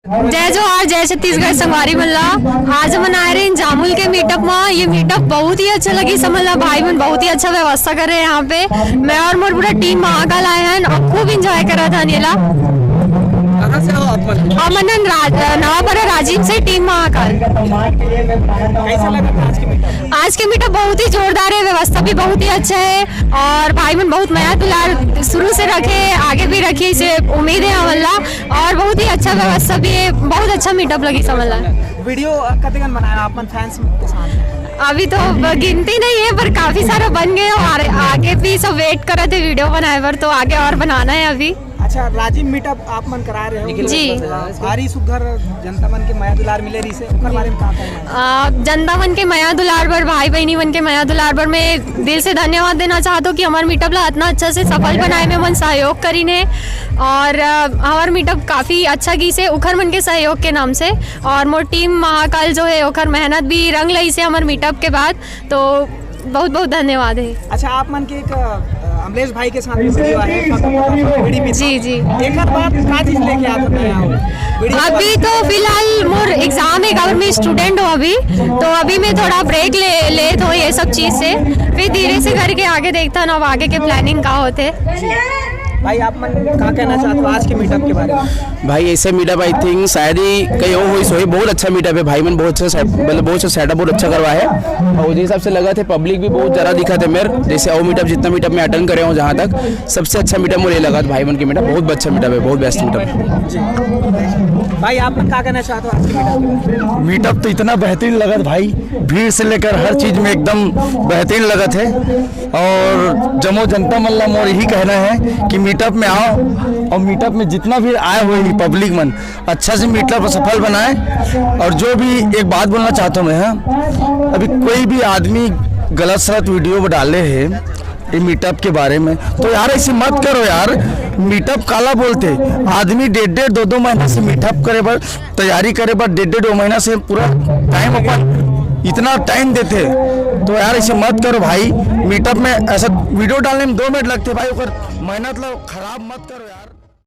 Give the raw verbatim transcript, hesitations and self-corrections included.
जय जोहार, जय छत्तीसगढ़ संगवारी मन ला। आज हमन आए रहे जामुल के मीटअप में। ये मीटअप बहुत ही अच्छा लगी समझ ला, भाई मन बहुत ही अच्छा व्यवस्था करे हे यहाँ पे। मैं और मोर पूरा टीम महाकाल आए हैं और खूब एंजॉय करत हन येला। कहाँ से हो आप मन? हमन राज, नवापारा राजिम से टीम महाकाल। कैसा लगा था आज की मीटअप? आज के मीटअप बहुत ही जोरदार है, व्यवस्था भी बहुत ही अच्छा है और भाई मन बहुत मया दुलार शुरू से रखे, आगे भी रखे, इसे उम्मीद है हमन ला। और बहुत ही अच्छा व्यवस्था भी है, बहुत अच्छा मीटअप लगी समझ ला। वीडियो कतेकन बनाया आप मन फैंस के साथ? अभी तो ब- गिनती नहीं है पर काफी सारा बन गए और आगे भी सब वेट करत है वीडियो बनाए बर, तो आगे और बनाना है अभी। अच्छा, राजिम मीटअप आप मन करा रहे हो? जी। भारी सुघर जनता मन के मया दुलार मिले रही से, ओकर बारे में का कहना है? आ, जनता मन के मया दुलार बर, भाई बहनी मन के मया दुलार बर मैं दिल से धन्यवाद देना चाहत हूँ कि हमार मीटअप ला इतना अच्छा से सफल बनाए में मन सहयोग करीन है और आ, हमार मीटअप काफी अच्छा गीस है उखर मन के सहयोग के नाम से। और मोर टीम महाकाल जो है ओखर मेहनत भी रंग लई से हमार मीटअप के बाद, तो बहुत बहुत धन्यवाद है। अच्छा, आप मन के एक अ, अमलेश भाई के साथ भी वीडियो आए हैं, बीड़ी पीते। जी जी। एक बात का चीज लेके आप नया हो? बीड़ी अभी तो फिलहाल मोर एग्जाम है, अगर मैं स्टूडेंट हूँ अभी, तो अभी मैं थोड़ा ब्रेक ले लेत हूँ ये सब चीज से, फिर धीरे से करके आगे देखता ना अब आगे के प्लानिंग का होते। भाई, आप मन का कहना चाहते हो आज के मीटअप के बारे में? भाई, ऐसे मीटअप आई थिंक शायद ही कहीं और हुई सोई। बहुत अच्छा मीटअप है भाई मन, बहुत अच्छा set- मतलब बहुत अच्छा सेटअप बहुत अच्छा करवा है। और जिस हिसाब से लगा थे पब्लिक भी बहुत ज़्यादा दिखा थे मेरे, जैसे और मीटअप जितना मीटअप मैं अटेंड करे हूँ जहाँ तक, सबसे अच्छा मीटअप मुझे लगा था भाई मन के मीटअप, बहुत अच्छा मीटअप है, बहुत बेस्ट मीटअप है। भाई, आप मन का कहना चाहते हो आज के मीटअप के बारे में? मीटअप तो इतना बेहतरीन लगा था भाई, भीड़ से लेकर हर चीज में एकदम बेहतरीन लगा थे। और जम्मो जनता मन ला मोर यही कहना है कि मीटअप में आओ और मीटअप में जितना भी आए हुए हैं पब्लिक मन, अच्छा से मीटअप को सफल बनाए। और जो भी एक बात बोलना चाहता हूँ मैं, हाँ, अभी कोई भी आदमी गलत सलत वीडियो डाले है ये मीटअप के बारे में, तो यार ऐसे मत करो यार। मीटअप काला बोलते, आदमी डेढ़ डेढ़ दो दो महीना से मीटअप करे बर, तैयारी करे बर डेढ़ डेढ़ दो महीना से पूरा टाइम अपन इतना टाइम देते, तो यार ऐसे मत करो भाई। मीटअप में ऐसा वीडियो डालने में दो मिनट लगते भाई, ओकर मेहनत ला खराब मत करो यार।